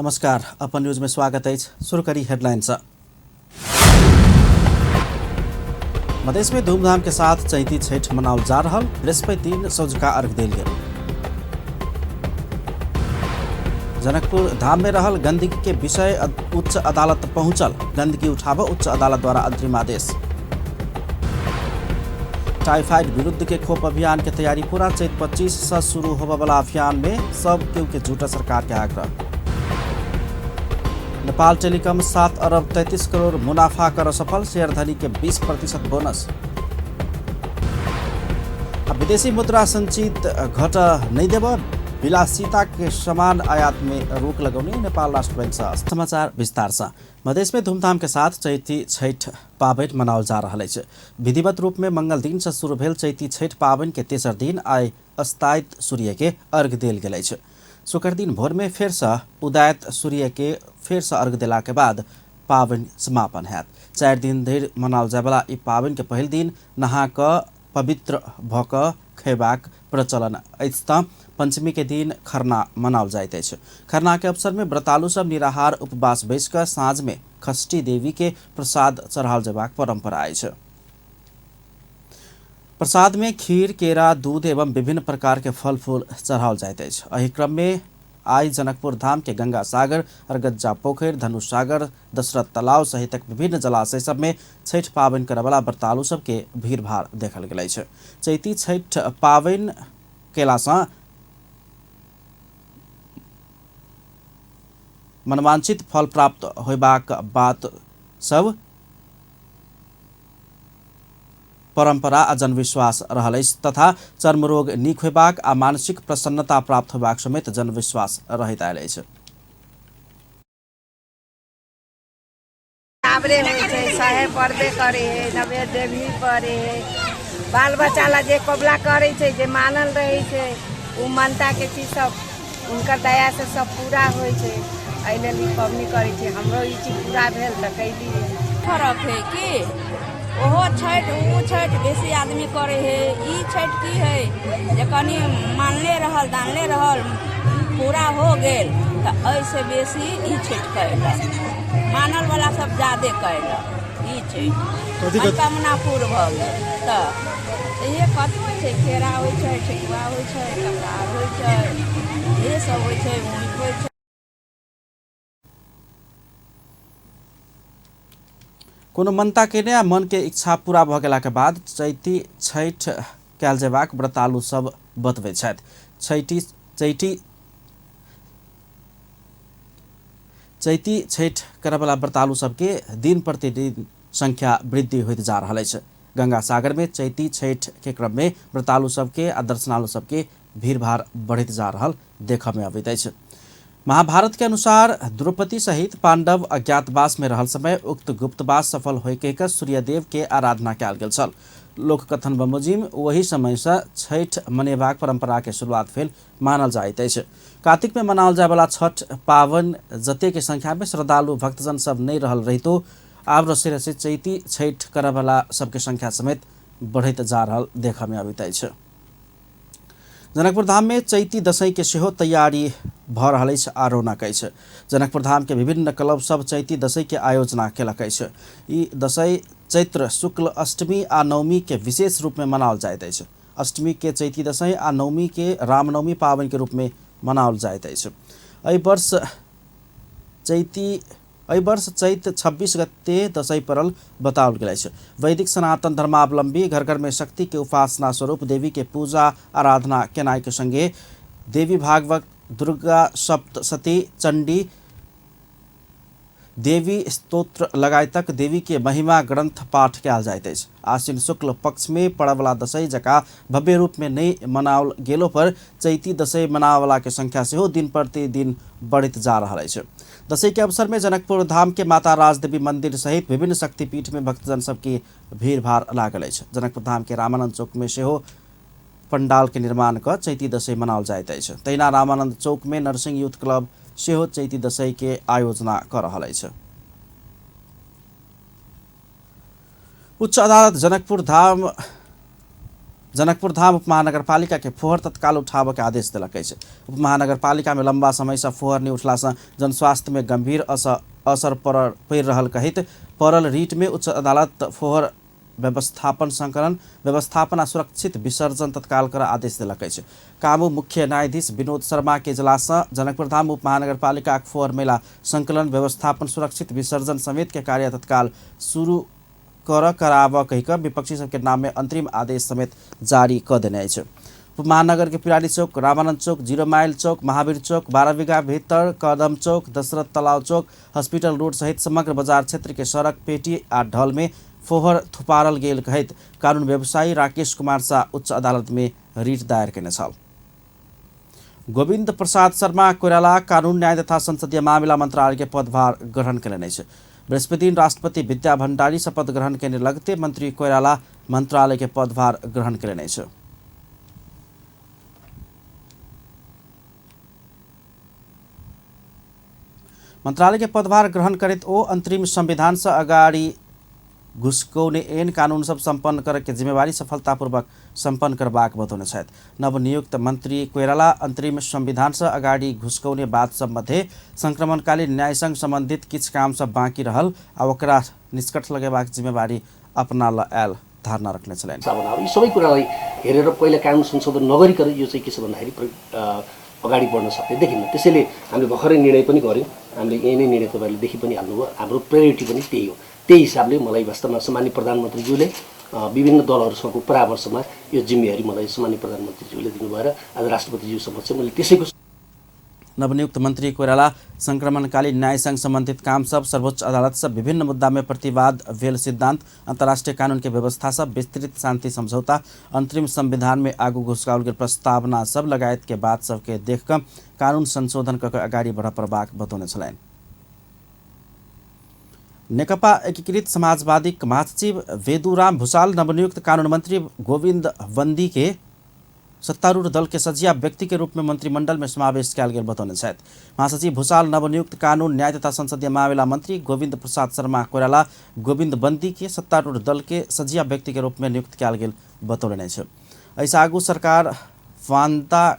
नमस्कार, अपन न्यूज में स्वागत अछि। शुरू करी हेडलाइन से। मधेश में धूमधाम के साथ चैती छठ मनाओल जा रहा, बृहस्पति दिन सौझका अर्घ देल गेल। जनकपुर धाम में रहल गंदगी के विषय उच्च अदालत पहुंचल, गंदगी उठाब उच्च अदालत द्वारा अंतरिम आदेश। टाइफाइड विरुद्ध के खोप अभियान के तैयारी पूरा, चैत 25 से शुरू होबे वाला अभियान में सब केहू के जुटल सरकार के आग्रह। नेपाल टेलीकॉम 7 अरब 33 करोड़ मुनाफा कर सफल, शेयरधारी के 20% बोनस। विदेशी मुद्रा संचित घट नहीं देव, विलासिता के सामान आयात में रोक लगौने नेपाल राष्ट्र बैंक से। समाचार विस्तार से। मधेश में धूमधाम के साथ चैती छठ पाबनि मनाओल जा रहल अछि। विधिवत रूप में मंगल दिन से शुरू भेल चैती छठ पाबनि के तेसर दिन आइ अस्तायत सूर्य के अर्घ देल गेल अछि। शुक्र दिन भोर में फेर से उदयत सूर्य के फेर से अर्घ देला के बाद पाबनि समापन हैत। 4 दिन धरि मनाओल जायवला ई पाबनि के पहिल दिन नहा कऽ पवित्र भऽ कऽ खयबाक प्रचलन अछि तऽ पंचमी के दिन खरना मनाओल जाइत अछि। खरना के अवसर में व्रतालु सब निराहार उपवास बैस कऽ साँझ में षष्ठी देवी के प्रसाद चढ़ाओल जेबाक परंपरा अछि। प्रसाद में खीर, केरा, दूध एवं विभिन्न प्रकार के फल फूल चढ़ाओल जाइत अछि। एहि क्रम में आइ जनकपुर धाम के गंगा सागर, अरगज्जा पोखरि, धनुष सागर, दशरथ तालाब सहितक विभिन्न जलाशय सब में छठि पाबनि करयवला व्रतालु सब के भीड़भाड़ देखल गेल अछि। चैती छठि पाबनि केला सँ मनवांछित फल प्राप्त होयबाक बात सब परंपरा आ जनविश्वास रहल अछि तथा चर्म रोग नीक होयबाक आ मानसिक प्रसन्नता प्राप्त होयबाक समेत जनविश्वास रहैत आयल अछि। बराबरे होइ छै, सहे पड़बे करै है, नवेद देवी पड़े है। बाल बच्चा ला जे कबुला करै छै, जे मानल रहै छै, ओ मानता के चीज सब हुनकर दया से सब पूरा होइ छै। एहि लेल ई पबनी करै छै। हमरो ई चीज पूरा भेल तऽ कैलियै। फरक है कि ओहो छठि ओ छठि बेसी आदमी करै है। ई छठि की है जे कनि मानले रहल दानले रहल पूरा हो गेल तऽ एहिसँ बेसी ई छठि कयलक, मानल वाला सब जादे कयलक ई छठि। मनोकामना पूर भऽ गेल तऽ इहे कथी होइ छै, केरा होइ छै, ठेकुआ होइ छै, कसार होइ छै, इहे सब होइ छै, ऊख होइ छै। कोनो मनता केने आ मन के इच्छा पूरा भऽ गेला के बाद चैती छठि कयल जेबाक व्रतालु सब बतबै छथि। चैती छठि करयवला व्रतालु सबके दिन प्रतिदिन संख्या वृद्धि होइत जा रहल अछि। गंगा सागर में चैती छठि के क्रम में व्रतालु सबके आ दर्शनालु सबके भीड़भाड़ बढ़ैत जा रहल देखऽ में अबैत अछि। महाभारत के अनुसार द्रौपदी सहित पांडव अज्ञातवास में रहल समय उक्त गुप्तवास सफल होय के कऽ सूर्यदेव के आराधना कयल गेल छल। लोककथन बमोजिम ओहि समय से छठि मनेबाक परंपरा के शुरुआत भेल मानल जाइत अछि। कार्तिक में मनाओल जायवला छठ पाबनि जतेक के संख्या में श्रद्धालु भक्तजन सब नहि रहल रहितो आब रसे रसे चैती छठि करयवला सबके संख्या समेत बढ़ैत जा रहल देखऽ में अबैत अछि। जनकपुर धाम में चैती दशैं के सेहो तैयारी भऽ रहल अछि आ रौनक अछि। जनकपुर धाम के विभिन्न क्लब सब चैती दशैं के आयोजना केलक अछि। ई दशैं चैत्र शुक्ल अष्टमी आ नवमी के विशेष रूप में मनाओल जाइत अछि। अष्टमी के चैती दशैं आ नवमी के रामनवमी पाबनि के रूप में मनाओल जाइत अछि। एहि वर्ष चैत 26 गते दशैं पड़ल बताओल गेल अछि। वैदिक सनातन धर्मावलंबी घर घर में शक्ति के उपासना स्वरूप देवी के पूजा आराधना केनाइ के संगे देवी भागवत, दुर्गा सप्तशती, चंडी, देवी स्तोत्र लगायतक देवी के महिमा ग्रंथ पाठ कयल जाइत अछि। आश्विन शुक्ल पक्ष में पड़यवला दशैं जकाँ भव्य रूप में नहि मनाओल गेलो पर चैती दशैं मनावला के संख्या सेहो दिन प्रतिदिन बढ़ैत जा रहल अछि। दशैं के अवसर में जनकपुर धाम के माता राजदेवी मंदिर सहित विभिन्न शक्तिपीठ में भक्तजन सबके भीड़भाड़ लागल अछि। जनकपुर धाम के रामानंद चौक में सेहो पंडाल के निर्माण कऽ चैती दशैं मनाओल जाइत अछि। तहिना रामानंद चौक में नरसिंह यूथ क्लब सेहो चैती दशैं के आयोजना कऽ रहल अछि। उच्च अदालत जनकपुर धाम जनकपुर धाम उपमहानगरपालिका के फोहर तत्काल उठाबऽ के आदेश देलक अछि। उपमहानगरपालिका में लंबा समय से फोहर नहीं उठला से जनस्वास्थ्य में गंभीर असर पड़ि रहल कहैत पड़ल रिट में उच्च अदालत फोहर व्यवस्थापन संकलन व्यवस्थापन आ सुरक्षित विसर्जन तत्काल कर आदेश देलक अछि। कामू मुख्य न्यायाधीश विनोद शर्मा के इजलास सँ जनकपुर धाम उपमहानगरपालिका फोहर मैला संकलन व्यवस्थापन सुरक्षित विसर्जन समेत के कार्य तत्काल शुरू कर कराब कहि कऽ विपक्षी सबके नाम में अंतरिम आदेश समेत जारी कऽ देने अछि। उपमहानगर के पिरारी चौक, रामानंद चौक, जीरो माइल चौक, महावीर चौक, 12 बीघा भीतर, कदम चौक, दशरथ तलाव चौक, हॉस्पिटल रोड सहित समग्र बाजार क्षेत्र के सड़क, पेटी आ ढल में फोहर थुपारल गेल कहैत कानून व्यवसायी राकेश कुमार शाह उच्च अदालत में रिट दायर केने छल। गोविन्द प्रसाद शर्मा कोइराला कानून न्याय तथा संसदीय मामिला मंत्रालय के पदभार ग्रहण केलनि अछि। बृहस्पति दिन राष्ट्रपति विद्या भण्डारी शपथ ग्रहण केने लगते मंत्री कोइराला मंत्रालय के पदभार ग्रहण केलनि अछि। मंत्रालय के पदभार ग्रहण करैत ओ अंतरिम संविधान से अगाडि घुसकौने ऐन कानून सब सम्पन्न करे के जिम्मेवारी सफलतापूर्वक सम्पन्न करबाक बतौने छथि। नवनियुक्त मंत्री कोइराला अंतरिम संविधान से अगाडि घुसकौने बात सब मध्ये संक्रमणकालीन न्यायसँग सम्बन्धित किछु काम सब बाँकी रहल आ ओकरा निष्कर्ष लगेबाक जिम्मेवारी अपना ल आयल धारणा रखने छलनि। यी सबै कुरालाई हेरेर पहिला कानुन संशोधन नगरिकन यो चाहिँ के छ भन्दाखेरि अगाडि बढ्न सक्ने देखिन्न। त्यसैले हामीले भर्खरै निर्णय पनि गऱ्यौँ, हामीले यही नै निर्णय तपाईँहरूले देखि पनि हाल्नुभयो। हाम्रो प्रायोरिटी पनि त्यही हो। त्यही हिसाबले मलाई वास्तवमा सम्माननीय प्रधानमन्त्रीज्यूले विभिन्न दलहरूसँगको परामर्शमा यो जिम्मेवारी मलाई सम्माननीय प्रधानमन्त्रीज्यूले दिनुभयो र आज राष्ट्रपतिज्यू समक्ष मैले त्यसैको। नवनियुक्त मंत्री कोइराला संक्रमणकालीन न्यायसँग सम्बन्धित काम सब, सर्वोच्च अदालत सब विभिन्न मुद्दा में प्रतिवाद भेल सिद्धांत, अंतर्राष्ट्रीय कानून के व्यवस्था सब, विस्तृत शांति समझौता, अंतरिम संविधान में आगू घुसकाउल गेल प्रस्तावना सब लगायत के बात सबके देख कऽ कानून संशोधन कऽ अगाडि बढ़ पड़बाक बतौने छलनि। नेकपा एकीकृत समाजवादी महासचिव वेदुराम भूषाल नवनियुक्त कानून मंत्री गोविन्द बंदी के सत्तारूढ़ दल के सजिया व्यक्ति के रूप में मंत्रिमंडल में समावेश कयल गेल बतौने छथि। महासचिव भूषाल नवनियुक्त कानून न्याय तथा संसदीय मामिला मंत्री गोविन्द प्रसाद शर्मा कोइराला गोविन्द बंदी के सत्तारूढ़ दल के सजिया व्यक्ति के रूप में नियुक्त कयल गेल बतौलनि अछि। एहिसँ आगू सरकार वान्ता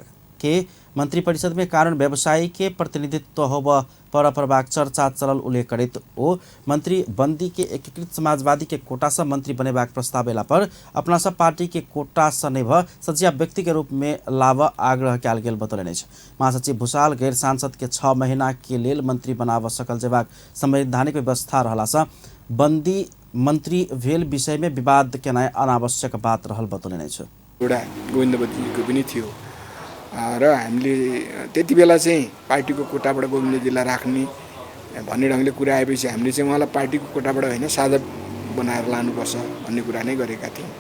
के मंत्रिपरिषद में कानून व्यवसायी के प्रतिनिधित्व होबऽ पड़बाक चर्चा चलल उल्लेख करैत ओ मंत्री बंदी के एकीकृत समाजवादी के कोटा से मंत्री बनेबाक प्रस्ताव एला पर अपना सब पार्टी के कोटा से नहि भऽ सजिया व्यक्ति के रूप में लाबऽ आग्रह कयल गेल बतौलनि अछि। महासचिव भूषाल गैर सांसद के 6 महीना के लेल मंत्री बनाबऽ सकल जेबाक संवैधानिक व्यवस्था रहलासँ बंदी मंत्री भेल विषय में विवाद केनाइ अनावश्यक बात रहल बतौलनि अछि। एउटा गोविन्द बन्दीजीको पनि थियो र हामीले त्यति बेला चाहिँ पार्टीको कोटाबाट गोविन्दजीलाई राख्ने भन्ने ढङ्गले कुरा आएपछि हामीले चाहिँ उहाँलाई पार्टीको कोटाबाट होइन साझा बनाएर लानुपर्छ भन्ने कुरा नै गरेका थियौँ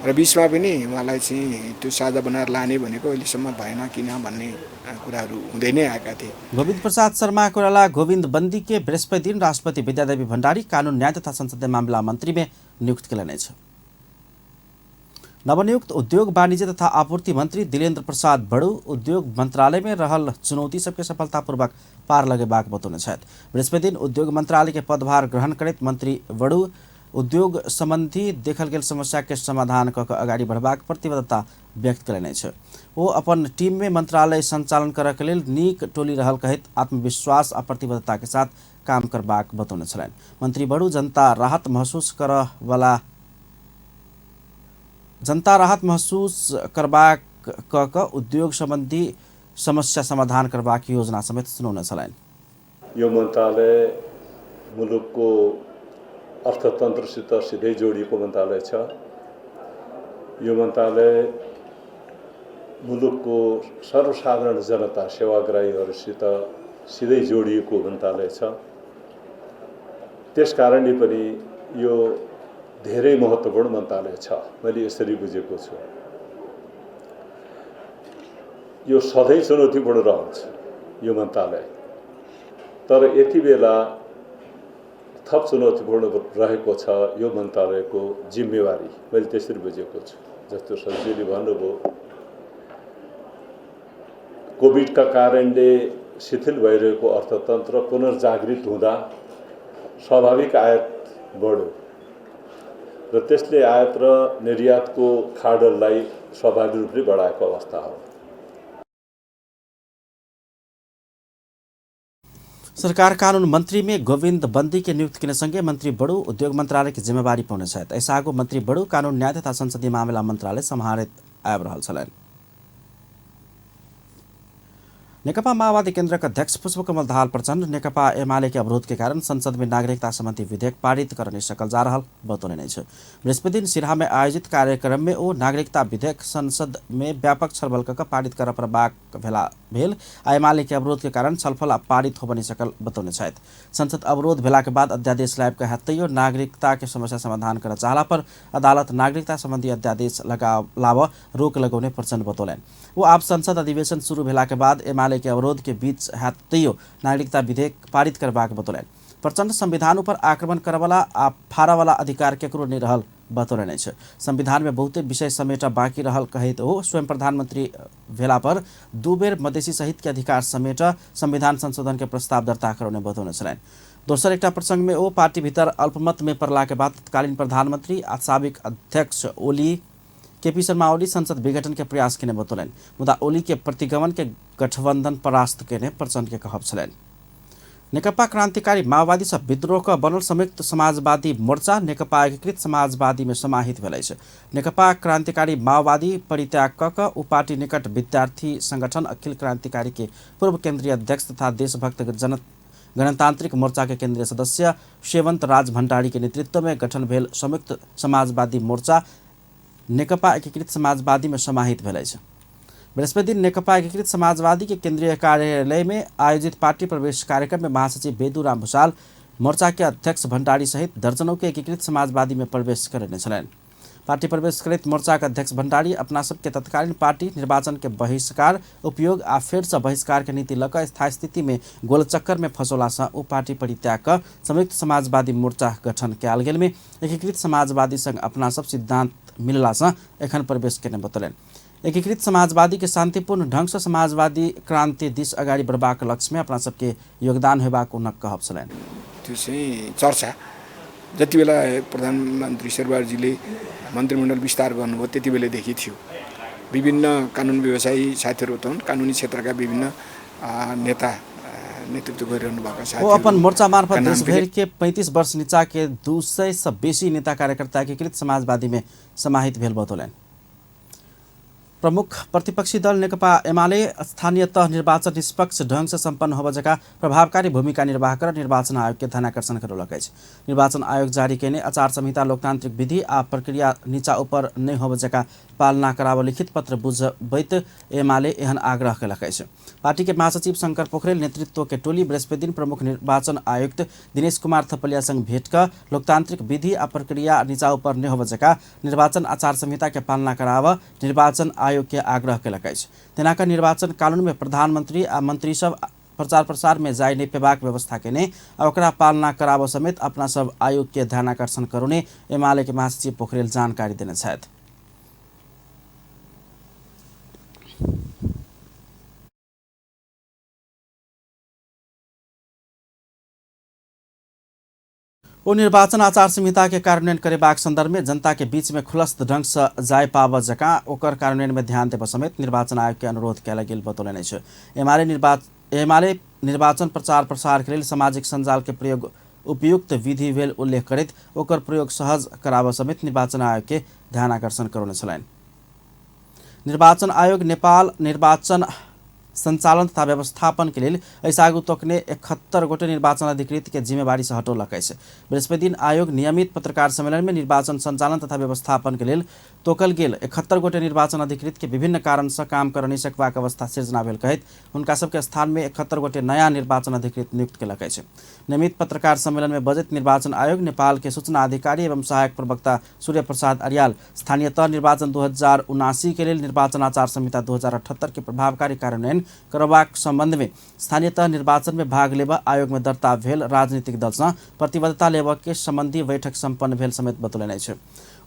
र बिचमा पनि उहाँलाई चाहिँ त्यो साझा बनाएर लाने भनेको अहिलेसम्म भएन किन भन्ने कुराहरू हुँदै नै आएका थिए। गोविन्द प्रसाद शर्मा कोइराला गोविन्द बंदी के बृहस्पति दिन राष्ट्रपति विद्यादेवी भण्डारी कानून न्याय तथा संसदीय मामिला मंत्री में नियुक्त केलनि अछि। नवनियुक्त उद्योग वाणिज्य तथा आपूर्ति मंत्री दिलेन्द्र प्रसाद बड़ू उद्योग मंत्रालय में रहल चुनौती सबके सफलतापूर्वक पार लगेबाक बतौने छथि। बृहस्पति दिन उद्योग मंत्रालय के पदभार ग्रहण करैत मंत्री बड़ू उद्योग संबंधी देखल गेल समस्या के समाधान कऽ कऽ अगाडि बढ़बाक प्रतिबद्धता व्यक्त केलनि अछि। ओ अपन टीम में मंत्रालय संचालन करऽ के लेल नीक टोली रहल कहैत आत्मविश्वास आ प्रतिबद्धता के साथ काम करबाक बतौने छलनि। मंत्री बड़ू जनता राहत महसूस करबाक कऽ कऽ उद्योग संबंधी समस्या समाधान करबाक योजना समेत सुनौने छलनि। यो मन्त्रालय मुलुकको अर्थतन्त्रसित सिधै जोडिएको मन्त्रालय छ। यो मन्त्रालय मुलुकको सर्वसाधारण जनता सेवाग्राहीहरूसित सिधै जोडिएको मन्त्रालय छ। त्यस कारणले पनि यो धेरै महत्त्वपूर्ण मन्त्रालय छ, मैले यसरी बुझेको छु। यो सधैँ चुनौतीपूर्ण रहन्छ यो मन्त्रालय, तर यति बेला थप चुनौतीपूर्ण रहेको छ यो मन्त्रालयको जिम्मेवारी, मैले त्यसरी बुझेको छु। जस्तो सचिवले भन्नुभयो, कोभिडका कारणले शिथिल भइरहेको अर्थतन्त्र पुनर्जागृत हुँदा स्वाभाविक आयात बढ्यो र र त्यसले आयात र निर्यातको खाडललाई स्वाभाविक रूपले बढाएको अवस्था हो। सरकार कानून मंत्री में गोविंद बंदी के नियुक्त केने संगे मंत्री बड़ू उद्योग मंत्रालय के जिम्मेवारी पौने छथि। एहिसँ आगू मंत्री बड़ू कानून न्याय तथा संसदीय मामिला मंत्रालय सम्हारैत आबि रहल छलनि। नेकपा माओवादी केन्द्रक अध्यक्ष पुष्पकमल दाहाल प्रचण्ड नेकपा एमाले के अवरोध के कारण संसद में नागरिकता सम्बन्धी विधेयक पारित कर नहीं सकल जा रहल बतौने अछि। बृहस्पति दिन सिरहा में आयोजित कार्यक्रम में ओ नागरिकता विधेयक संसद में व्यापक छलफल कऽ पारित कर पड़बाक भेल आ एमाले के अवरोध के कारण छलफल आ पारित होब नहीं सकल बतौने छथि। संसद अवरोध भेला के बाद अध्यादेश लाबि कऽ तैयो नागरिकता के समस्या समाधान कर चाहला पर अदालत नागरिकता सम्बन्धी अध्यादेश लाबऽ रोक लगौने प्रचण्ड बतौलनि। वो आब संसद अधिवेशन शुरू भेला के बाद एमाले के अवरोध के बीच हैत तैयो नागरिकता विधेयक पारित करबाक बतौलनि। प्रचण्ड संविधान ऊपर आक्रमण करवला आ फाड़ऽवला अधिकार केकरो नहीं रहल बतौलनि अछि। संविधान में बहुते विषय समेट बाँकी रहल कहैत ओ स्वयं प्रधानमंत्री भेला पर 2 बेर मधेसी सहित के अधिकार समेट संविधान संशोधन के प्रस्ताव दर्ता करौने बतौने छलनि। दोसर एकटा प्रसंग में ओ पार्टी भीतर अल्पमत में पड़ला के बाद तत्कालीन प्रधानमंत्री आ साबिक अध्यक्ष ओली केपी शर्मा ओली संसद विघटन के प्रयास केने बतौलनि, मुदा ओली के प्रतिगमन के गठबंधन परास्त केने प्रचण्ड के कहब छलनि। नेकपा क्रांतिकारी माओवादी सब विद्रोह क बनल संयुक्त समाजवादी मोर्चा नेकपा एकीकृत समाजवादी में समाहित भेल अछि। नेकपा क्रांतिकारी माओवादी परित्याग क क उ पार्टी निकट विद्यार्थी संगठन अखिल क्रांतिकारी के पूर्व केंद्रीय अध्यक्ष तथा देशभक्त गणतांत्रिक मोर्चा के केंद्रीय सदस्य शेवंत राज भंडारी के नेतृत्व में गठन भेल संयुक्त समाजवादी मोर्चा नेकपा एकीकृत समाजवादी में समाहित भेल अछि। बृहस्पति दिन नेकपा एकीकृत समाजवादी के केंद्रीय कार्यालय में आयोजित पार्टी प्रवेश कार्यक्रम में महासचिव बेदुराम भूषाल मोर्चा के अध्यक्ष भंडारी सहित दर्जनों के एकीकृत समाजवादी में प्रवेश करने छलनि। पार्टी प्रवेश करैत मोर्चा के अध्यक्ष भंडारी अपना सबके तत्कालीन पार्टी निर्वाचन के बहिष्कार उपयोग आ फेर से बहिष्कार के नीति लऽ कऽ स्थायी स्थिति में गोलचक्कर में फंसौला से ओ पार्टी परित्याग कऽ संयुक्त समाजवादी मोर्चा गठन कयल गेल में एकीकृत समाजवादी संग अपना सब सिद्धांत मिलला से एखन प्रवेश केने बतौलनि। एकीकृत समाजवादी के शांतिपूर्ण ढंग से समाजवादी क्रांति दिस अगाडि बढ़बाक लक्ष्य में अपना सबके योगदान होबाक हुनक कहब छलनि। त्यो चाहिँ चर्चा जति बेला प्रधानमन्त्री शेरबहादुरजीले मन्त्रीमण्डल विस्तार गर्नुभयो त्यति बेलादेखि थियो। विभिन्न कानुन व्यवसायी साथीहरू त हुन्, कानुनी क्षेत्रका विभिन्न नेता नेतृत्व गरिरहनु भएका साथीहरू ओ अपन मोर्चा मार्फत का नाम देशभरि के 35 वर्ष नीचा के 200 से बेसी नेता कार्यकर्ता एकीकृत समाजवादी में समाहित भेल बतौलनि। प्रमुख प्रतिपक्षी दल नेकपा एमाले स्थानीय तह निर्वाचन निष्पक्ष ढंग से सम्पन्न होबय जकाँ प्रभावकारी भूमिका निर्वाह कर निर्वाचन आयोग के ध्यानाकर्षण करौलक अछि। निर्वाचन आयोग जारी केने आचार संहिता लोकतांत्रिक विधि आ प्रक्रिया नीचा ऊपर नहि होबय जकाँ पालना कराबऽ लिखित पत्र बुझबैत एमाले एहन आग्रह केलक अछि। पार्टी के महासचिव शंकर पोखरेल नेतृत्व के टोली बृहस्पति दिन प्रमुख निर्वाचन आयुक्त दिनेश कुमार थपलिया संग भेंट कऽ लोकतांत्रिक विधि आ प्रक्रिया नीचा ऊपर नहि होबय जकाँ निर्वाचन आचार संहिता के पालना कराबऽ निर्वाचन आयोग के आग्रह केलक अछि। तेना कऽ निर्वाचन कानून में प्रधानमंत्री आ मंत्री सब प्रचार प्रसार में जाय नहि पेबाक व्यवस्था केने आ ओकरा पालना कराबऽ समेत अपना सब आयोग के ध्यानाकर्षण करौने एमाले के महासचिव पोखरेल जानकारी देने छथि। ओ निर्वाचन आचार संहिता के कार्यान्वयन करेबाक संदर्भ में जनता के बीच में खुलस्त ढंग से जाय पाबऽ जकाँ ओकर कार्यान्वयन में ध्यान देबऽ समेत निर्वाचन आयोग के अनुरोध कयल गेल बतौलनि अछि। एमाले निर्वाचन प्रचार प्रसार के लेल सामाजिक सञ्जाल के प्रयोग उपयुक्त विधि भेल उल्लेख करैत ओकर प्रयोग सहज कराबऽ समेत निर्वाचन आयोग के ध्यानाकर्षण करौने छलनि। निर्वाचन आयोग नेपाल निर्वाचन संचालन तथा व्यवस्थापन के लेल एहिसँ आगू तोकने 71 गोटे निर्वाचन अधिकृत के जिम्मेवारी से हटौलक अछि। बृहस्पति दिन आयोग नियमित पत्रकार सम्मेलन में निर्वाचन संचालन तथा व्यवस्थापन के लेल तोकल गेल 71 गोटे निर्वाचन अधिकृत के विभिन्न कारण से काम कर नहि सकबाक अवस्था सिर्जना भेल कहैत हुनका सबके स्थान में 71 गोटे नया निर्वाचन अधिकृत नियुक्त केलक अछि। नियमित पत्रकार सम्मेलन में बजैत निर्वाचन आयोग नेपाल के सूचना अधिकारी एवं सहायक प्रवक्ता सूर्य प्रसाद अर्याल स्थानीय तह निर्वाचन 2079 के लेल निर्वाचन आचार संहिता 2078 के प्रभावकारी कार्यान्वयन करबाक संबंध में स्थानीय तह निर्वाचन में भाग लेबऽ आयोग में दर्ता भेल राजनीतिक दल सँ प्रतिबद्धता लेबऽ के संबंधी बैठक सम्पन्न भेल समेत बतौलनि अछि।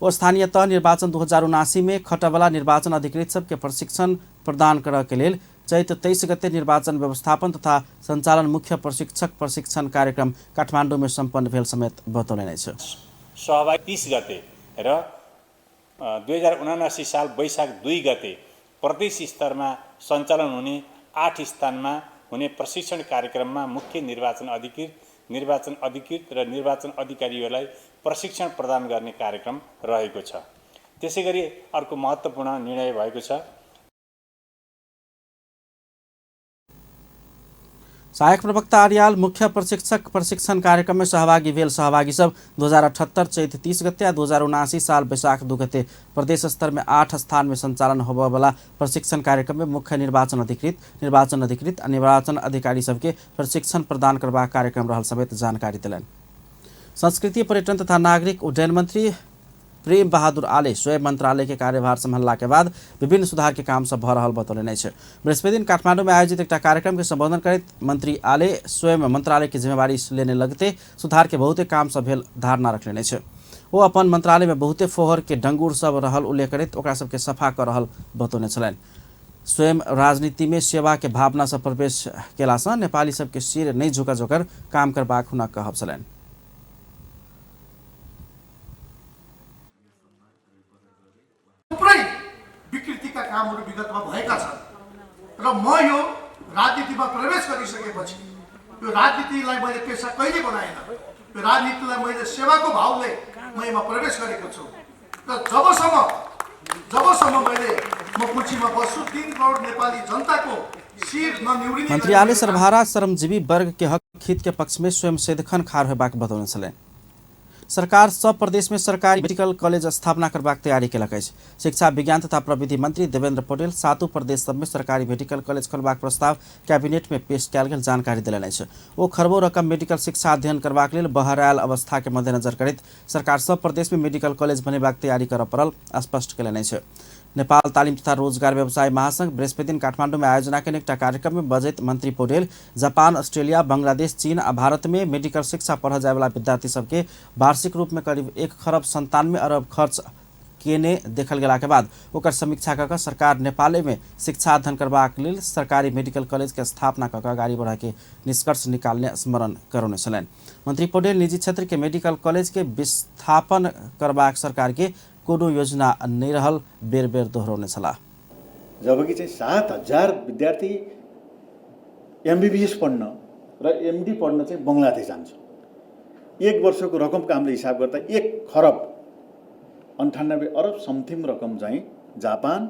ओ स्थानीय तह निर्वाचन 2079 में खटवला निर्वाचन अधिकृत सबके प्रशिक्षण प्रदान करऽ के लेल चैत 23 गते निर्वाचन व्यवस्थापन तथा संचालन मुख्य प्रशिक्षक प्रशिक्षण कार्यक्रम काठमाडौँ में सम्पन्न भेल समेत बतौलनि अछि। सहभागी 30 गते र 2079 साल वैशाख 2 गते प्रदेश स्तरमा सञ्चालन हुने 8 स्थानमा हुने प्रशिक्षण कार्यक्रममा मुख्य निर्वाचन अधिकृत, निर्वाचन अधिकृत र निर्वाचन अधिकारीहरूलाई प्रशिक्षण प्रदान गर्ने कार्यक्रम रहेको छ। त्यसैगरी अर्को महत्त्वपूर्ण निर्णय भएको छ। सहायक प्रवक्ता आर्याल मुख्य प्रशिक्षक प्रशिक्षण कार्यक्रम में सहभागी भेल सहभागी सब 2078 चैत 30 गते 2079 साल वैशाख 2 गते प्रदेश स्तर में 8 स्थान में संचालन होबयवला प्रशिक्षण कार्यक्रम में मुख्य निर्वाचन अधिकृत, निर्वाचन अधिकृत आ निर्वाचन अधिकारी सबके प्रशिक्षण प्रदान करबाक कार्यक्रम रहल समेत जानकारी देलनि। संस्कृति पर्यटन तथा नागरिक उड्डयन मंत्री प्रेम बहादुर आले स्वयं मंत्रालय के कार्यभार संभालला के बाद विभिन्न सुधार के काम सब भ रहल बतौलनि अछि। बृहस्पति दिन काठमांडू में आयोजित एकटा कार्यक्रम के संबोधन करैत मंत्री आले स्वयं मंत्रालय के जिम्मेवारी लेने लगते सुधार के बहुते काम सब भेल धारणा रखलनि अछि। ओ अपन मंत्रालय में बहुते फोहर के डंगूर सब रहल उल्लेख करैत ओकरा सबके सफा कर रहल बतौने छलनि। स्वयं राजनीति में सेवा के भावना से प्रवेश केलासँ नेपाली सबके सिर नहि झुका झुकर काम करबाक हुनक कहब छलनि। थुप्रै विकृतिका कामहरू विगतमा भएका छन् र म यो राजनीतिमा प्रवेश गरिसकेपछि यो राजनीतिलाई मैले पेसा कहिले बनाएन। यो राजनीतिलाई मैले सेवाको भावले म यसमा प्रवेश गरेको छु र जबसम्म मैले म कुर्सीमा बस्छु 3 करोड नेपाली जनताको शिर ननिउरिने। मंत्री आले सर्वहारा श्रमजीवी वर्ग के हक हित के पक्ष में स्वयं सदिखन खाड़ होबाक बतौने छलनि। सरकार सब प्रदेश में सरकारी मेडिकल कॉलेज स्थापना करबाक तैयारी केलक अछि। शिक्षा विज्ञान तथा प्रविधि मंत्री देवेंद्र पटेल 7 प्रदेश सब में सरकारी मेडिकल कॉलेज खोलबाक प्रस्ताव कैबिनेट में पेश कयल गेल जानकारी देलनि अछि। ओ खरबों रकम मेडिकल शिक्षा अध्ययन करबाक लेल बहरायल अवस्था के मद्देनजर करैत सरकार सब प्रदेश में मेडिकल कॉलेज बनेबाक तैयारी करय पड़ल स्पष्ट केलनि अछि। नेपाल तालिम तथा रोजगार व्यवसाय महासंघ बृहस्पति दिन काठमांडू में आयोजना केने एकटा कार्यक्रम में बजैत मंत्री पौडेल जापान, ऑस्ट्रेलिया, बांग्लादेश, चीन आ भारत में मेडिकल शिक्षा पढ़ जायवाला विद्यार्थी सबके वार्षिक रूप में करीब 1 खरब 97 अरब खर्च केने देखल गेला के बाद ओकर समीक्षा कऽ सरकार नेपाल में शिक्षा अध्ययन करबाक लेल सरकारी मेडिकल कॉलेज के स्थापना कऽ अगाडि बढ़य के निष्कर्ष निकालने स्मरण करौने छलनि। मंत्री पौडेल निजी क्षेत्र के मेडिकल कॉलेज के विस्थापन करबाक सरकार के कोनो योजना नहीं रहल बेर बेर दोहरौने छलाह। जबकि चाहिँ 7000 विद्यार्थी एमबीबीएस पढ्न र एमडी पढ्न चाहिँ बङ्गलादेश जान्छ। एक वर्षको रकमको हामीले हिसाब गर्दा 1 खरब 98 अरब समथिङ रकम चाहिँ जापान,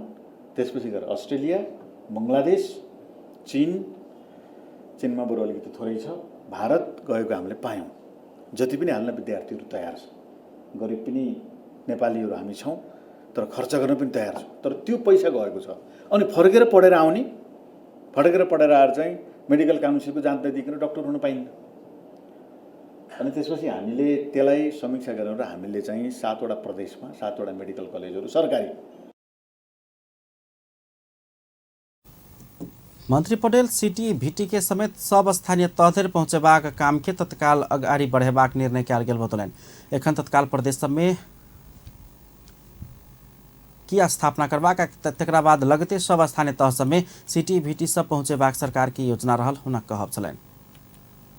त्यसपछि गएर अस्ट्रेलिया, बङ्गलादेश, चीन, चीनमा बरु अलिकति थोरै छ, भारत गएको हामीले पायौँ। जति पनि हाल्न विद्यार्थीहरू तयार छ, गरिब पनि नेपालीहरू हामी छौँ, तर खर्च गर्न पनि तयार छौँ, तर त्यो पैसा गएको छ। अनि फर्केर पढेर आउने, फर्केर पढेर आएर चाहिँ मेडिकल काउन्सिलको जाँच नदिइकन डक्टर हुन पाइन्न। अनि त्यसपछि हामीले त्यसलाई समीक्षा गरेर हामीले चाहिँ 7वटा प्रदेशमा 7वटा मेडिकल कलेजहरू सरकारी। मंत्री पटेल सिटी भिटी के समेत सब स्थानीय तह धरि पहुँचेबाक काम के तत्काल अगाडि बढ़ेबाक निर्णय कयल गेल बतौलनि। एखन तत्काल प्रदेश सबमे की स्थापना करबाक तकरा बाद लगते सब स्थानीय तह सबमे सिटी भिटी सब पहुँचेबाक सरकार के योजना रहल हुनक कहब छलनि।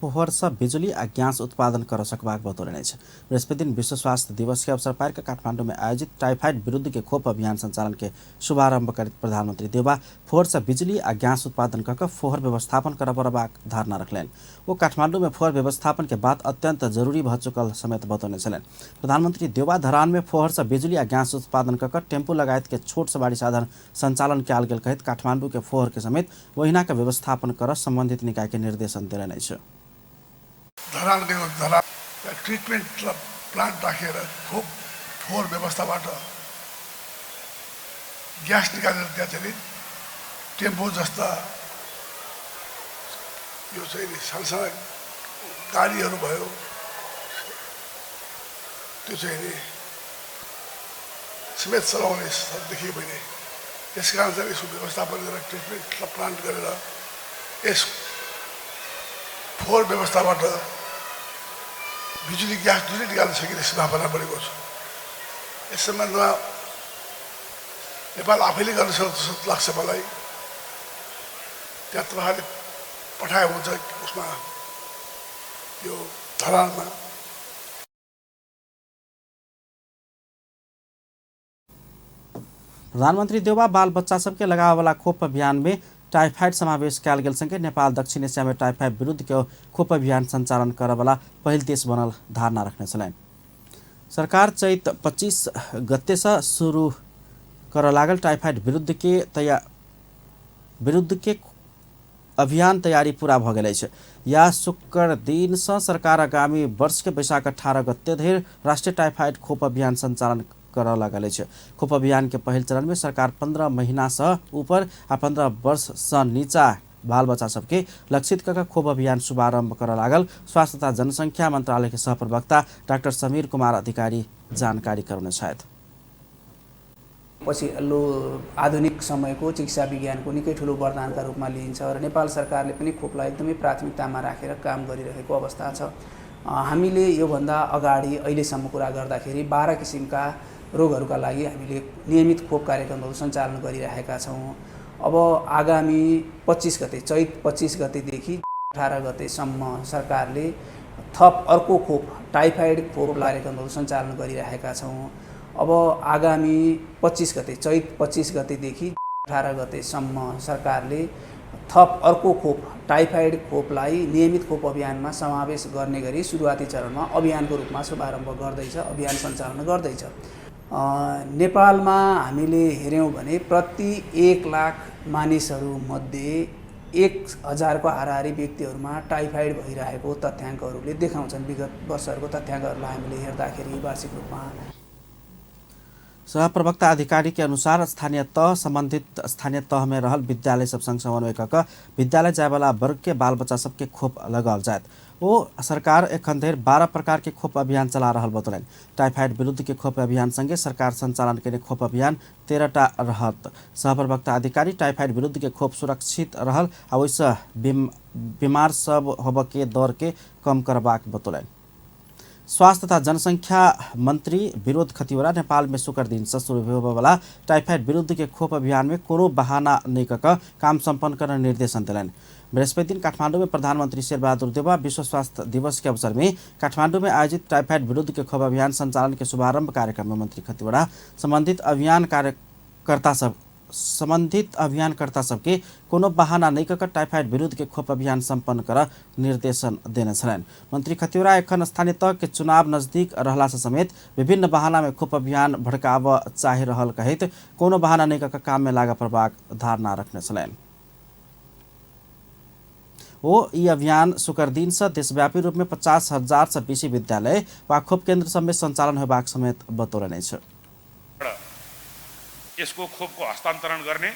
फोहर से बिजुली आ गैस उत्पादन कर सकबाक बतौलनि अछि। बृहस्पति दिन विश्व स्वास्थ्य दिवस के अवसर पर काठमांडू में आयोजित टाइफाइड विरुद्ध के खोप अभियान संचालन के शुभारंभ करैत प्रधानमंत्री देउबा फोहर से बिजुली आ गैस उत्पादन कऽ फोहर व्यवस्थापन करय पड़बाक धारणा रखलनि। ओ काठमांडू में फोहर व्यवस्थापन के बात अत्यंत जरूरी भऽ चुकल समेत बतौने छलनि। प्रधानमंत्री देउबा धरान में फोहर से बिजुली आ गैस उत्पादन कऽ टेम्पू लगायत के छोट सवारी साधन संचालन कयल गेल कहैत काठमांडू के फोहर के समेत ओहिना के व्यवस्थापन कर संबंधित निकाय के निर्देशन देलनि अछि। धरान धरान ट्रिटमेन्ट प्लान्ट राखेर खोप फोहोर व्यवस्थाबाट ग्यास निकालेर त्यहाँ चाहिँ टेम्पो जस्ता यो चाहिँ सानसाना गाडीहरू भयो, त्यो चाहिँ समेत चलाउने देखियो भने यस कारण चाहिँ यसको व्यवस्थापन गरेर ट्रिटमेन्ट प्लान्ट गरेर यस फोहोर व्यवस्थाबाट बिजुली ग्यास दुवै निकाल्न सकिने सम्भावना बढेको छ। यस सम्बन्धमा नेपाल आफैले गर्न सक्छ जस्तो लाग्छ मलाई। त्यहाँ तपाईँहरूले पठायो हुन्छ उसमा यो धरानमा। प्रधानमन्त्री देउवा बाल बच्चा सबके लगावेवाला खोप अभियान में टाइफाइड समावेश कयल गेल संगे नेपाल दक्षिण एशिया में टाइफाइड विरुद्ध के खोप अभियान संचालन करऽवला पहिल देश बनल धारणा रखने छलनि। सरकार चैत 25 गते से शुरू करऽ लागल टाइफाइड विरुद्ध के अभियान तैयारी पूरा भऽ गेल अछि। या शुक्र दिन से सरकार आगामी वर्ष के वैशाख 18 गते धरि राष्ट्रीय टाइफाइड खोप अभियान संचालन करऽ लागल अछि। खोप अभियान के पहिल चरण में सरकार 15 महीना से ऊपर आ 15 वर्ष से नीचा बाल बच्चा सबके लक्षित कऽ खोप अभियान शुभारंभ करऽ लागल स्वास्थ्य तथा जनसंख्या मंत्रालय के सहप्रवक्ता डाक्टर समीर कुमार अधिकारी जानकारी करौने छथि। पछिल्लो आधुनिक समयको चिकित्सा विज्ञानको निकै ठुलो वरदानका रूपमा लिइन्छ र नेपाल सरकारले पनि खोपलाई एकदमै प्राथमिकतामा राखेर काम गरिरहेको अवस्था छ। हामीले योभन्दा अगाडि अहिलेसम्म कुरा गर्दाखेरि 12 किसिमका रोगहरूका लागि हामीले नियमित खोप कार्यक्रमहरू सञ्चालन गरिरहेका छौँ। अब आगामी 25 गते चैत 25 गतेदेखि 18 गतेसम्म सरकारले थप अर्को खोप टाइफाइड खोप कार्यक्रमहरू सञ्चालन गरिरहेका छौँ। अब आगामी 25 गते चैत 25 गतेदेखि 18 गतेसम्म सरकारले थप अर्को खोप टाइफाइड खोपलाई नियमित खोप अभियानमा समावेश गर्ने गरी सुरुवाती चरणमा अभियानको रूपमा शुभारम्भ गर्दैछ, अभियान सञ्चालन गर्दैछ। नेपालमा हामीले हेऱ्यौँ भने प्रति 1 लाख मानिसहरूमध्ये 1000को हाराहारी व्यक्तिहरूमा टाइफाइड भइरहेको तथ्याङ्कहरूले देखाउँछन्। विगत वर्षहरूको तथ्याङ्कहरूलाई हामीले हेर्दाखेरि वार्षिक रूपमा। सहप्रवक्ता अधिकारी के अनुसार स्थानीय तह संबंधित स्थानीय तह में रहल विद्यालय सब संग समन्वय कऽ विद्यालय जायवाला वर्ग के बाल बच्चा सबके खोप लगाओल जायत। ओ सरकार एखन धरि 12 प्रकार के खोप अभियान चला रहल बतौलनि। टाइफाइड विरुद्ध के खोप अभियान संगे सरकार संचालन केने खोप अभियान 13टा रहत। सहप्रवक्ता अधिकारी टाइफाइड विरुद्ध के खोप सुरक्षित रहल आ ओहिसँ बीमार सब होबऽ के दर के कम करबाक बतौलनि। स्वास्थ्य तथा जनसंख्या मंत्री विरोध खतिवड़ा नेपाल में शुक्र दिन से शुरू होबयवला टाइफाइड विरुद्ध के खोप अभियान में कोनो बहाना नहीं कऽ काम सम्पन्न करने निर्देशन दिलनि। बृहस्पति दिन काठमांडू में प्रधानमंत्री शेरबहादुर देउवा विश्व स्वास्थ्य दिवस के अवसर में काठमांडू में आयोजित टाइफाइड विरुद्ध के खोप अभियान संचालन के शुभारंभ कार्यक्रम में मंत्री खतिवड़ा संबंधित अभियानकर्ता सबके कोनो बहाना नहीं कऽ टाइफाइड विरुद्ध के खोप अभियान सम्पन्न कर निर्देशन देने छलनि। मंत्री खतिवड़ा एखन स्थानीय तह के चुनाव नजदीक रहला से समेत विभिन्न बहाना में खोप अभियान भड़काबऽ चाहि रहल कहैत कोनो बहाना नहीं कऽ काम में लागऽ पड़बाक धारणा रखने छलनि। ओ ई अभियान शुक्र दिन से देशव्यापी रूप में 50,000 से बेसी विद्यालय वा खोप केन्द्र सब में संचालन होबाक समेत बतौलनि अछि। यसको खोपको हस्तान्तरण गर्ने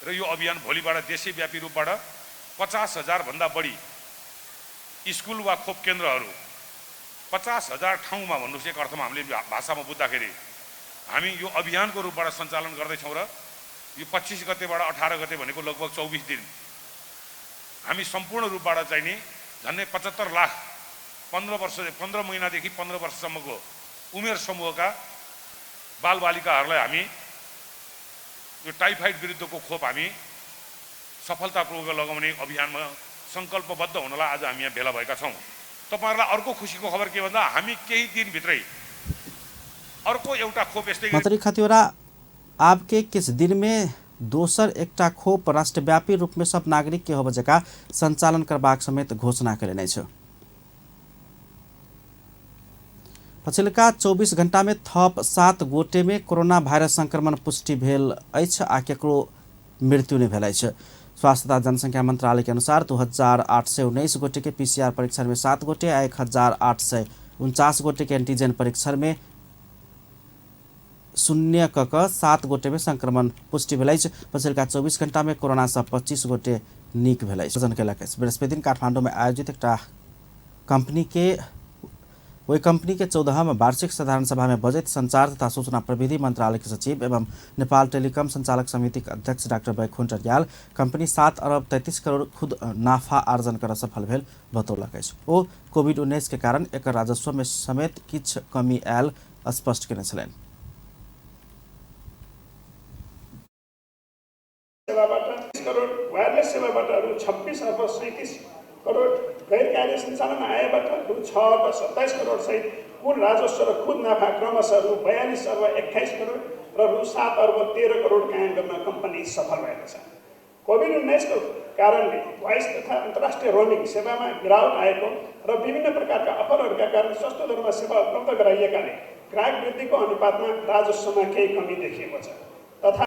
र यो अभियान भोलिबाट देशव्यापी रूपबाट 50,000 भन्दा बढी स्कुल वा खोप केन्द्रहरू 50,000 ठाउँमा, भन्नुहोस् एक अर्थमा हामीले भाषामा बुझ्दाखेरि हामी यो अभियानको रूपबाट सञ्चालन गर्दैछौँ र यो 25 गतेबाट 18 गते भनेको लगभग 24 दिन हामी सम्पूर्ण रूपबाट चाहिँ नि झन्डै 75 लाख 15 महिनादेखि 15 वर्षसम्मको उमेर समूहका बालबालिकाहरूलाई हामी यो टाइफाइड विरुद्धको खोप हामी सफलतापूर्वक लगाउने अभियानमा सङ्कल्पबद्ध हुनलाई आज हामी यहाँ भेला भएका छौँ। तपाईहरुलाई अर्को खुसीको खबर के भन्दा हामी केही दिनभित्रै अर्को एउटा खोप यस्तै मन्त्री खतिवड़ा आबके किछ दिन में दोसर एकटा खोप राष्ट्रव्यापी रूप में सब नागरिक के होबय जका संचालन करबाक समेत घोषणा कयलनि अछि। पछिलका 24 घंटा में थप 7 गोटे में कोरोना वायरस संक्रमण पुष्टि भेल अछि आ केकरो मृत्यु नहि भेल अछि। स्वास्थ्य तथा जनसंख्या मंत्रालय के अनुसार 2819 गोटे के पीसीआर परीक्षण में 7 गोटे आ 1849 गोटे के एंटीजन परीक्षण में 0 क 7 गोटे में संक्रमण पुष्टि भेल अछि। पछिलका 24 घंटा में कोरोना से 25 गोटे नीक भेल अछि। केलक अछि। बृहस्पति दिन काठमांडू में आयोजित एकटा कंपनी के ओहि कंपनी के 14वां वार्षिक साधारण सभा में बजैत संचार तथा सूचना प्रविधि मंत्रालय के सचिव एवं नेपाल टेलीकॉम संचालक समिति के अध्यक्ष डाक्टर बैकुण्ठ अर्याल कंपनी 7 अरब 33 करोड़ खुद नाफा आर्जन कर सफल भेल बतौलक अछि। ओ कोविड-19 के कारण एकर राजस्व में समेत किछु कमी आयल स्पष्ट केने छलनि। सेवाबाट 30 करोड, वायरलेस सेवाबाट रु 26 अर्ब 37 करोड, गैर कार्य सञ्चालन आयबाट रु 6 अर्ब 27 करोड सहित कुल राजस्व र खुद नाफा क्रमशः रु 42 अर्ब 21 करोड र रु 7 अर्ब 13 करोड कायम गर्न कम्पनी सफल भएको छ। कोभिड-19 को कारणले भोइस तथा अन्तर्राष्ट्रिय रोमिङ सेवामा गिरावट आएको र विभिन्न प्रकारका अफरहरूका कारण सस्तो दरमा सेवा उपलब्ध गराइएकाले ग्राहक वृद्धिको अनुपातमा राजस्वमा केही कमी देखिएको छ। तथा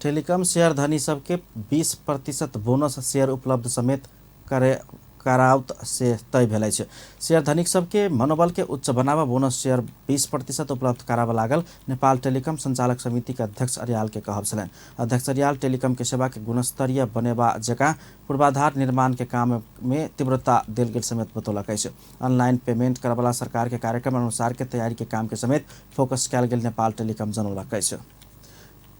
टेलिकम शेयर धनी सबके 20% बोनस शेयर उपलब्ध समेत कराउत से तय भेल अछि। शेयर धनिक सबके मनोबल के उच्च बनावा बोनस शेयर 20% उपलब्ध कराबऽ लागल नेपाल टेलिकम संचालक समिति के अध्यक्ष अर्याल के कहब छलनि। अध्यक्ष अर्याल टेलिकम के सेवा के गुणस्तरीय बनेबा जकाँ पूर्वाधार निर्माण के काम में तीव्रता देल गेल समेत बतौलक अछि। ऑनलाइन पेमेंट करबला सरकार के कार्यक्रम अनुसार के तैयारी के काम के समेत फोकस कयल गेल नेपाल टेलिकम जनौलक अछि।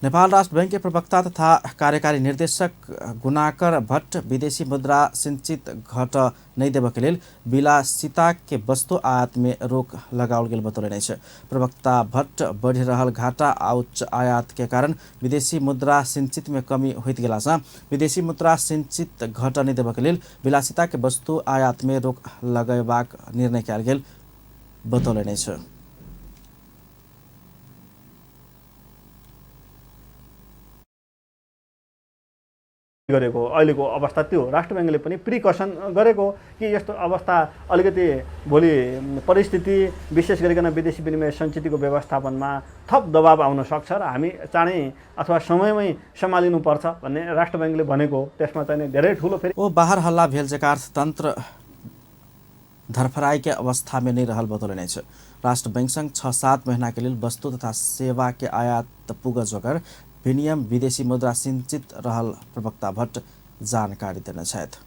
नेपाल राष्ट्र बैंक के प्रवक्ता तथा कार्यकारी निर्देशक गुणाकर भट्ट विदेशी मुद्रा सिंचित घट नहि देबऽ के लेल विलासिता के वस्तु आयात में रोक लगाओल गेल बतौलनि अछि। प्रवक्ता भट्ट बढ़ि रहल घाटा आ उच्च आयात के कारण विदेशी मुद्रा सिंचित में कमी होइत गेलासँ विदेशी मुद्रा सिंचित घट नहि देबऽ के लेल विलासिता के वस्तु आयात में रोक लगयबाक निर्णय कयल गेल बतौलनि अछि। गरेको अहिलेको अवस्था त्यो राष्ट्र ब्याङ्कले पनि प्रिकसन गरेको कि यस्तो अवस्था अलिकति भोलि परिस्थिति विशेष गरिकन विदेशी विनिमय सञ्चितको व्यवस्थापनमा थप दबाब आउन सक्छ र हामी चाँडै अथवा समयमै सम्हालिनुपर्छ भन्ने राष्ट्र ब्याङ्कले भनेको हो। त्यसमा चाहिँ धेरै ठुलो फेरि ओ बाहर हल्ला भेल जका अर्थतन्त्र धरफराई के अवस्था में नहीं रहल बतौलनि अछि। राष्ट्र बैंक संग 6-7 महीना के लेल वस्तु तथा सेवा के आयात पुग जोगर विनियम विदेशी मुद्रा सिंचित रहल प्रवक्ता भट्ट जानकारी देने छथि।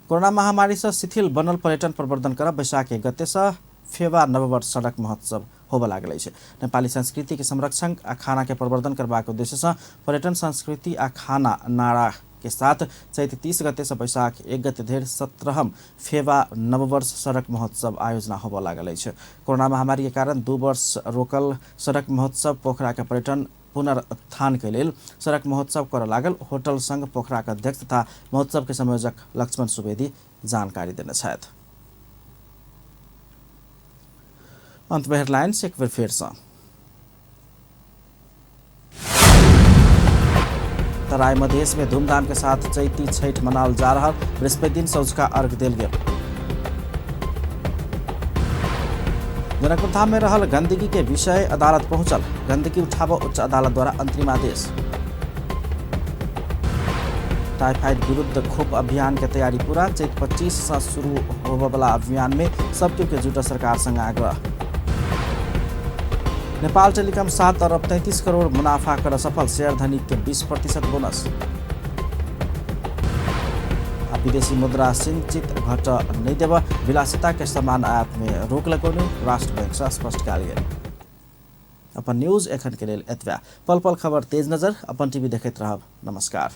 कोरोना महामारी से शिथिल बनल पर्यटन प्रवर्धन कर वैशाख 1 गते से फेवा नववर्ष सड़क महोत्सव होबऽ लागल अछि। नेपाली संस्कृति के संरक्षण आ खाना के प्रवर्धन करबाक उद्देश्य से पर्यटन संस्कृति आ खाना नारा के साथ चैत 30 गते से वैशाख 1 गते धरि 17वां फेवा नववर्ष सड़क महोत्सव आयोजना होबऽ लागल अछि। कोरोना महामारी के कारण 2 वर्ष रोकल सड़क महोत्सव पोखरा के पर्यटन पुनरुत्थान के लेल सड़क महोत्सव करऽ लागल होटल संघ पोखरा के अध्यक्ष तथा महोत्सव के संयोजक लक्ष्मण सुवेदी जानकारी देने छथि। अंत में हेडलाइंस एक बेर फेर सँ। तराई मधेश में धूमधाम के साथ चैती छठ मनाओल जा रहा, बृहस्पति दिन सौझका अर्घ देल गेल। जनकपुर धाम में रहल गंदगी के विषय अदालत पहुंचल, गंदगी उठाबऽ उच्च अदालत द्वारा अंतरिम आदेश। टाइफाइड विरुद्ध खोप अभियान के तैयारी पूरा, चैत 25 से शुरू होबयवला अभियान में सबके के जुटल सरकार संग आग्रह। नेपाल टेलिकम 7 अरब 33 करोड़ मुनाफा कर सफल, शेयर धनी के 20% बोनस। आ विदेशी मुद्रा सिंचित घट नहीं देव विलासिता के सामान आयात में रोक लगौने राष्ट्र बैंक से स्पष्ट कयल गेल। अपन न्यूज एखन के लेल एतबे। पल पल खबर तेज नजर अपन टीवी देखैत रहब। नमस्कार।